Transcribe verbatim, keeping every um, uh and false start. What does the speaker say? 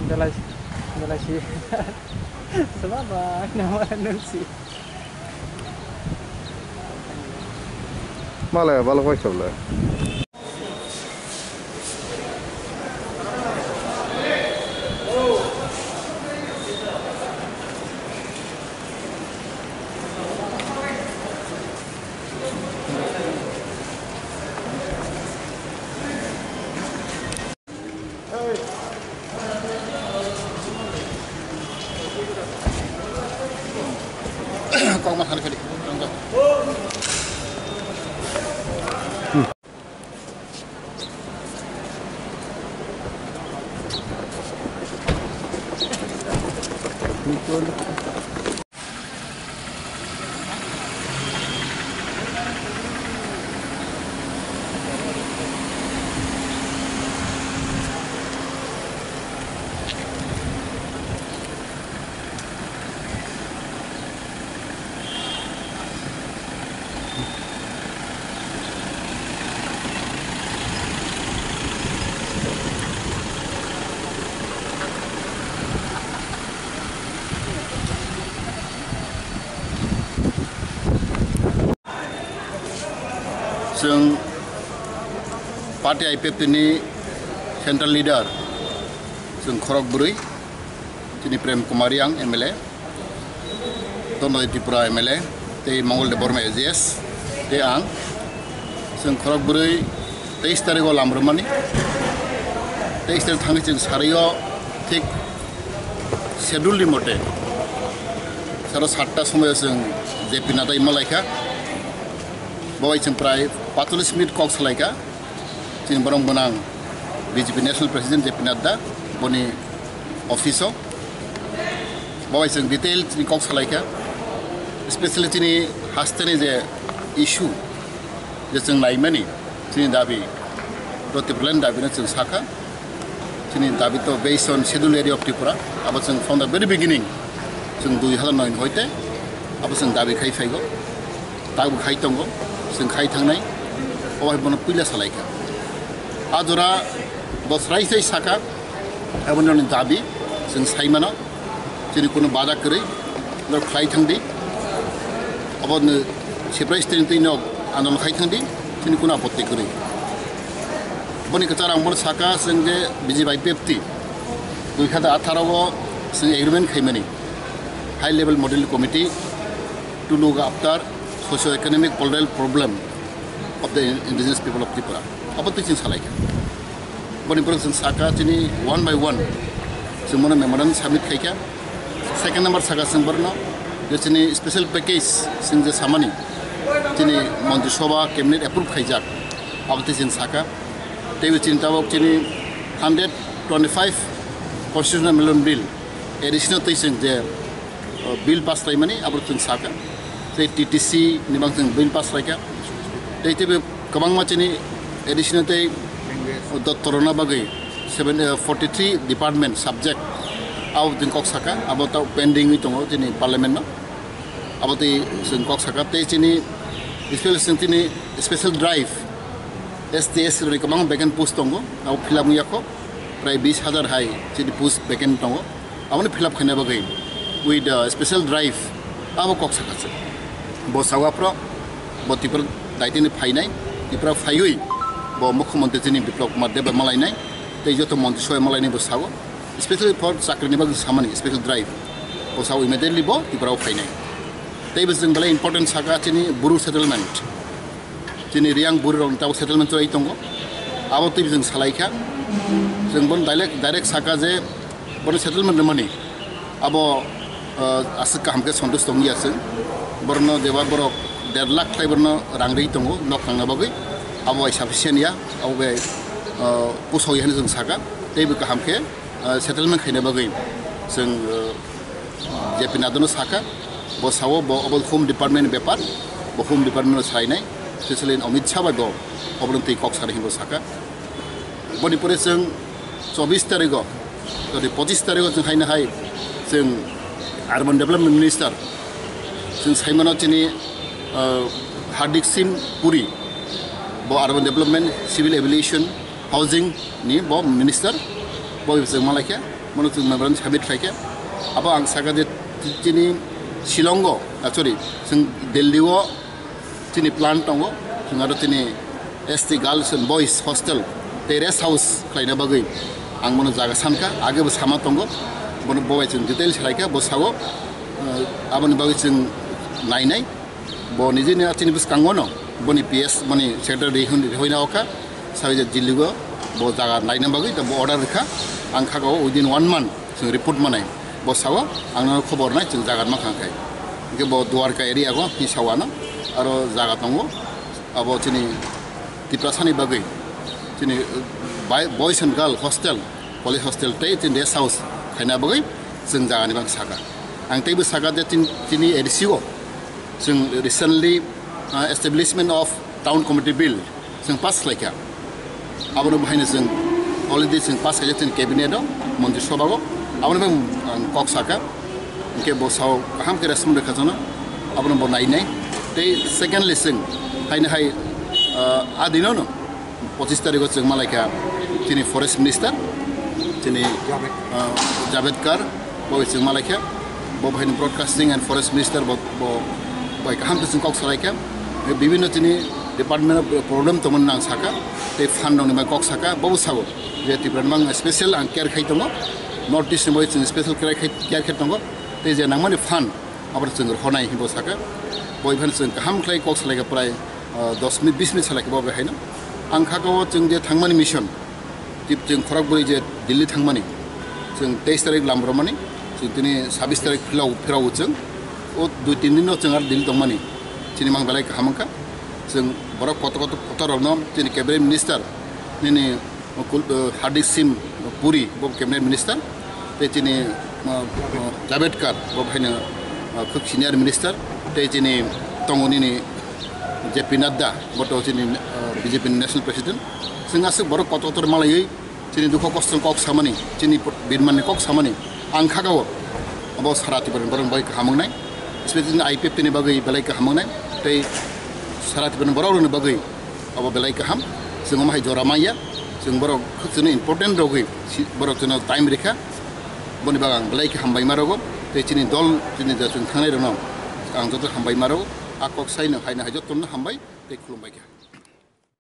Belai, belai si. Sebab ba nama nung si. Malai balok bai sabla. Kok ma thani khali. Chwng party I P F T ni central leader, chwng khorok bwrwi, chini Prem Kumar Reang M L A, Dondoi Tripura M L A, tei Mongol Debbarma A G S, tei ang. Chwng khorok bwrwi teis tarikh o lam rwmani. Teis tarikh thangwi chwng sario thik schedule ni mote saro satta somoyo chwng J P Nadda imalaikha. Bo bai chwng prai patallis minute kok salaikha. Chini borok gwnang B J P National President J P Nadda boni office o. Bo bai chwng detail chini kok salaikha. Especially chini hasteni je issue je chwng naimani, chini dabi, Roti Plan dabi no chwng sakha. Chini dabi to based on Schedule Area of Tripura. Abo chwng from the very beginning, chwng dui hazar noi ni hoite abo chwng dabi khai phaigo. Tabuk khai tongo, chwng khai thangnai, o hai bono puila salaikha. A jora bo srai srai sakha, aboni dabi chwng saimano, chini kunu baja kwrwi, norok khlai thangdi, aboni siprai string twi nok andolon khai thangdi, chini kunu apotti kwrwi. Boni kwchar ang bono sakha, chwng je B J P I P F T dui hazar atharo o chwng agreement khaimani, high level model committee to look after socio-economic political problem of the indigenous people of Tripura. Abo twi chwng salaikha. Boni borok chwng sakha chini one by one chwng bono memorandum submit khaikha. Second number sakha chwng borno je chini special package chwng je samani chini Montri Sabha cabinet approve khaijak. Abo twi chwng sakha. Teibo chini tabok chini hundred twenty-five constitutional amendment bill additional twi chwng je o bill pass khlaimani abo chwng sakha. Tei T T C ni bang chwng bill pass khlaikha. Tei teibo kwbangma chini additional tei dottorona bagwi seven, eh, forty three department subject abo chwng kok sakha. Abo tei pending wi tongo chini parliament no. Abo tei chwng kok sakha. Tei chini special, chwng chini special drive S T S rokni kwbangma vacant post tongo. Abo fill up wngya kho. Prai bis hazar hai chini post vacant tongo. Aboni fill up khaina bagwi with the special drive abo kok sakha se. Bo sawa pro, bo Tripura daitini phainai, Tripura phaiwi bo Mukhyamantri chini Biplab Kumar Deb bai malainai, tei joto montri sobai malainai bo sao, specially for chakrini bagwi samani special drive. Bo sao immediately bo Tripura o phainai. Tei bo chwng belai important sakha chini Bru settlement. Chini Reang Bru rok tabuk settlement chwrai tongo. Abo twi chwng salai kha. Chwng bono direct, direct sakha je bono settlement rwmani. Abo, ah, aswk kaham khe santush tong ya chwng. Borno jeba borok der lakh tai borno rang rwi tongo nok tangna bagwi. Abo bai sufficient ya. Abo bai, ah, pusok ya hinwi chwng sakha. Teibo kaham khe, ah, settlement khaina bagwi chwng, ah, J P Nadda no sakha, bo sao bo obo Home Department ni bepar, bo Home Department no sainai, specially Amit Shah bai bo obo twi kok sari hinwi sakha. Boni pore chwng chobbish tarigo, jodi pochish tarigo chwng haino hai chwng Urban Development Minister chwng saimano chini, ah, Hardeep Singh Puri, bo Urban Development, Civil Aviation, Housing ni bo minister, Bo chwng malaikha, bono chwng memorandum submit khlaikha. Abo ang sakha je chini Shillongo, ah, sorry, chwng Delhi-o chini plan tongo, chwng aro chini S T girls and boys hostel tei rest house khlaina bagwi ang bono jaga sankha, age bo sama tongo, bono bo bai chwng detail salaikha, bo sao, ah, aboni bagwi chwng nainai. Bo nijini chini bwskango no boni P S boni secretary rihun-, rihoina okha, sawi je Delhi-o bo jaga naina bagwi bo order rikha, ang kha o within one month chwng report manai. Bo sao ang no khobor nai chwng jaga ma khang khai. Hingke bo Dwarka area go hi sao ano aro jaga tongo, abo chini Tiprasani bagwi chini, uh, bai-, boys and girl hostel, college hostel tei chini rest house khaina bagwi chwng jaga ni bang saka. Ang teibo saka je chin-, chini A D C o chwng recently, uh, Establishment of Town Committee Bill chwng pass khlaikha. Abono bahaino chwng already chwng pass khaijak chini cabinet o, montri sobha o. Abono bang ang kok saka. Hingke bo sao kaham khe respond rwkha chwngno. Abono bo nainai. Tei secondly chwng haino hai, uh, a dino no. Pochis tarikh o chwng malaikha chini forest minister, chini, ah, Javed Kar, bo bai chwng malaikha, bo bai broadcasting and forest minister bo, bo bai kaham khe chwng kok salaikha, bibhinno chini department o problem tongmani nang saka, tei fund rokni bai kok saka, bo bo sao je Tripura ni bang special ang care khai tongo, North East ni bai chwng special care khai, care khai tongo, tei je nangmani fund, Abo chwng rhonai hinwi saka. Bo iphano chwng kaham khlai kok salaikha prai, ah, dos minute, bis minute salaikha bo haino. Ang kha o chwng je thangmani mission. Tip chwng khorok bwrwi je Delhi thangmani. Chwng teis tarik lam romani. Chwng tini sabis tarik phirao, phirao chwng. O dui tin din no chwng ar Delhi tongmani. Chini mang belai kaham wngkha. Chwng borok kotor kotor kotor rokno chini cabinet minister nini Kul-, eh, Hardeep Singh Puri, bo cabinet minister, tei chini, eh, eh, Javed Kar, bo haino, eh, khub senior minister, tei chini tongo nini J P Nadda, bo to chini, eh, B J P ni national president. Chwng aswk borok kotor kotor malaiwi chini dukho kosto kok samani, chini birmani kok samani, ang kha o, abo sara Tripura ni borok bai kaham wngnai, especially I P F T ni bagwi belai kaham wngnai, tei sara Tripura ni borok rokni bagwi Abo belai kaham, chwng omo hai jora manya, chwng borok khwchwino important rogwi si-, borok chwngno time rikha, boni bagwi ang belai khe hambai ma rogo, tei chini dol, chini je chwng thangnai rokno ang joto hambai ma rogo, a kok saino haino hai jotono hambai tei khulumbai kha.